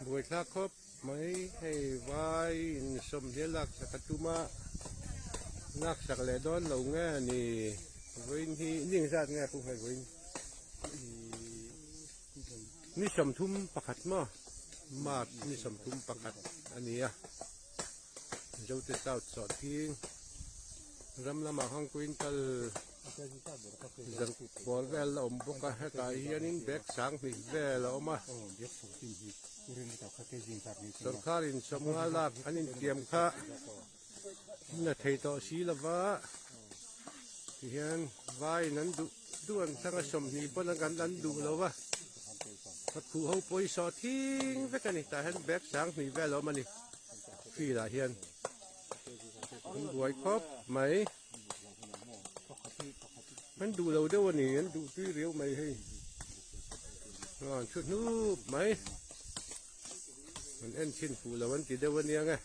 Buaithlak khawp mai hei vai in sawmhnih a laksak a tum a laksak leh dawn lo nge a ni vawiin hi ni engzat nge pawh hei vawiin ni sawmthum pakhat maw march ni sawmthum pakhat a ni a Zote south sawhthing ram lamah khan quintal Zarkawr vel a awm bawk a hetah hianin bag sanghnih vel a awm a sorkarin sawmnga lak an intiam kha na thei tawh si lova tihian vaiin an duh duh an thlang a 20 pawn an an duh lo va a khuh ho pawisa thing vek a ni tah hian bag sanghnih vel a awm a ni field ah hian an buai khawp mai. An duh lo deuh a ni, an duh tui riau mai hei. An thu hnup mai. An en chhin fuh lo an ti deuh a nia nge.